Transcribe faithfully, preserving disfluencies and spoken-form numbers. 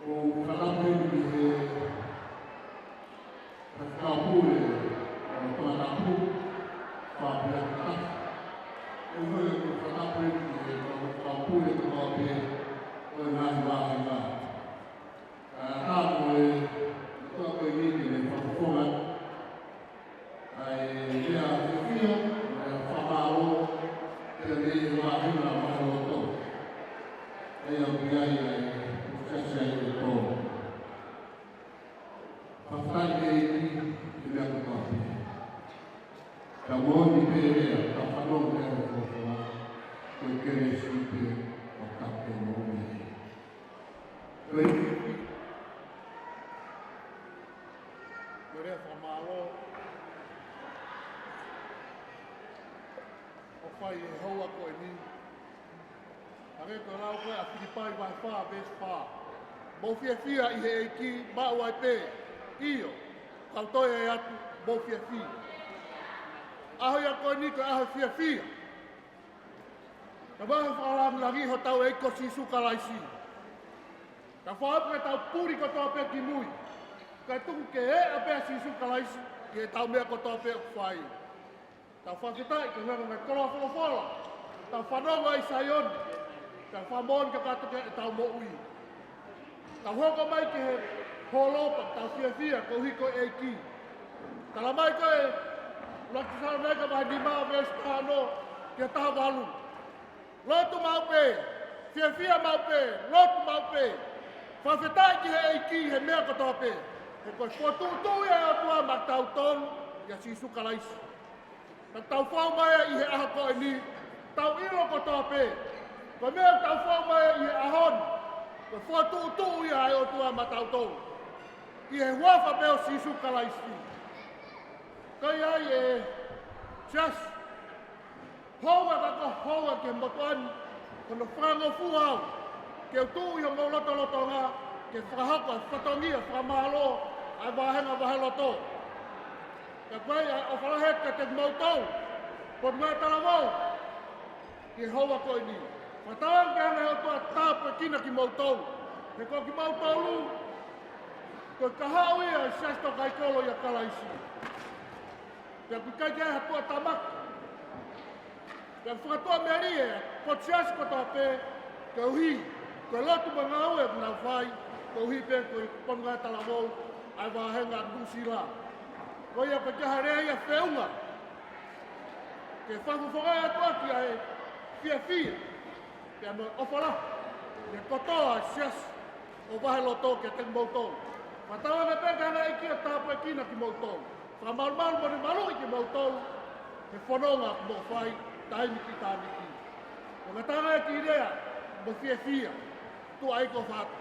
ʻOku ou fakapapauʻi ʻi he fakapule ʻo Tongatapu, fakapule ʻa e fakapule ʻi he fakapule kotoa pē ʻo e ngaahi vāhenga. Kae ʻatā mo e ʻOtua ko eni ke ne fakafofonga ʻa e lea fiefia, lea fakamālō, pea mei he vāhenga Vaheloto. ʻA ia ʻoku ʻi ai ʻa e ʻOtua ʻi he tō. Fakafetaʻi ʻEiki ʻi he meʻa kotoa pē. Ka moʻoni pē lea, ka fanongo pē ʻa e folofola, ko e kelesi pē ʻoku tau moʻui ai. Ko e, ko e lea fakamālō ʻoku fai ʻe he houa ko eni. Hangē ko e lau ko ē ʻa Filipai vahe fā, veesi fā. Mou fiefia ʻi he ʻEiki, maʻu ai pē. ʻIo, kau toe ʻai atu, mou fiefia. ʻAho ia ko eni ko e ʻaho fiefia. Ka maʻu fakalāngilangi hotau ʻEiki ko Sīsū Kalaisi. Ka fakaʻamu ke tau puli kotoa pē ki mui. Kae tuku ke eʻa pē ʻa Sīsū Kalaisi ʻi heʻetau meʻa kotoa pē ʻoku fai. Tau fakafetaʻi ke nganga ngaahi koloa folofola. Tau fanongo ʻi Saione. Tau fakamoʻoni kakato ki heʻetau moʻui. Tau hoko mai ki he holo pea tau fiefia koeʻuhi ko e ʻEiki. Tala mai ko e ʻuluaki Tesalonaika vahe nima veesi taha ono ki he taha valu. Lotu maʻu pē, fiefia maʻu pē, lotu maʻu pē. Fakafetaʻi ki he ʻEiki he meʻa kotoa pē. He ko e fokotuʻutuʻu ia ʻa e ʻOtua maʻatautolu ʻia Sīsū Kalaisi. Ka tau fou mai ʻi he ʻaho ko eni, tau ʻilo kotoa pē. Ko e meʻa tau fou mai ʻi he ʻaho ni, ko e fokotuʻutuʻu ia ʻa e ʻOtua maʻatautolu. ʻI he huafa pē ʻo Sīsū Kalaisi. Ko ia ai e siasi. Hounga ka ko hounga ki he motuʻa ni, ko hono fakangofua au ke u tuʻu ʻi homou lotolotonga, ke fakahoko ʻa e fatongia fakamālō ʻa e vāhenga Vaheloto. Ka ko ia ʻa e ʻofa lahi atu kiate kimoutolu, Potungāue Talavou, ʻi he houa ko eni. Fakatauange ke hanga ʻe he ʻOtua ʻo tāpuekina kimoutolu. He ko kimoutolu, ko e kahaʻu ia ʻo e Siasi Tokaikolo ʻia Kalaisi. Pea ʻoku ʻikai ke ʻi ai ha tuʻa tāmaki. Pea fakatuʻamelie ʻa e potu siasi kotoa pē, koeʻuhi ko e lotu mo e ngāue ʻoku nau fai, koeʻuhi pē ko e Potungāue Talavou ʻa e vāhenga Nuʻusila. Ko ia ʻoku ʻikai ha lea ia feʻunga ke fakafofongaʻi atu ʻaki ʻa e fiefia pea mo e ʻofa lahi ʻi he kotoa ʻa e siasi ʻo Vaheloto kiate kimoutolu. Fakatauange pē ke hanga ʻe he ʻEiki ʻo tāpuekina kimoutolu. Fakamalumalu mo e maluʻi kimoutolu he fononga ʻoku mou fai taimi ki taimi. Ko e ngataʻanga e kiʻi lea mo e fiefia. Tuʻa ʻeiki ʻofa atu.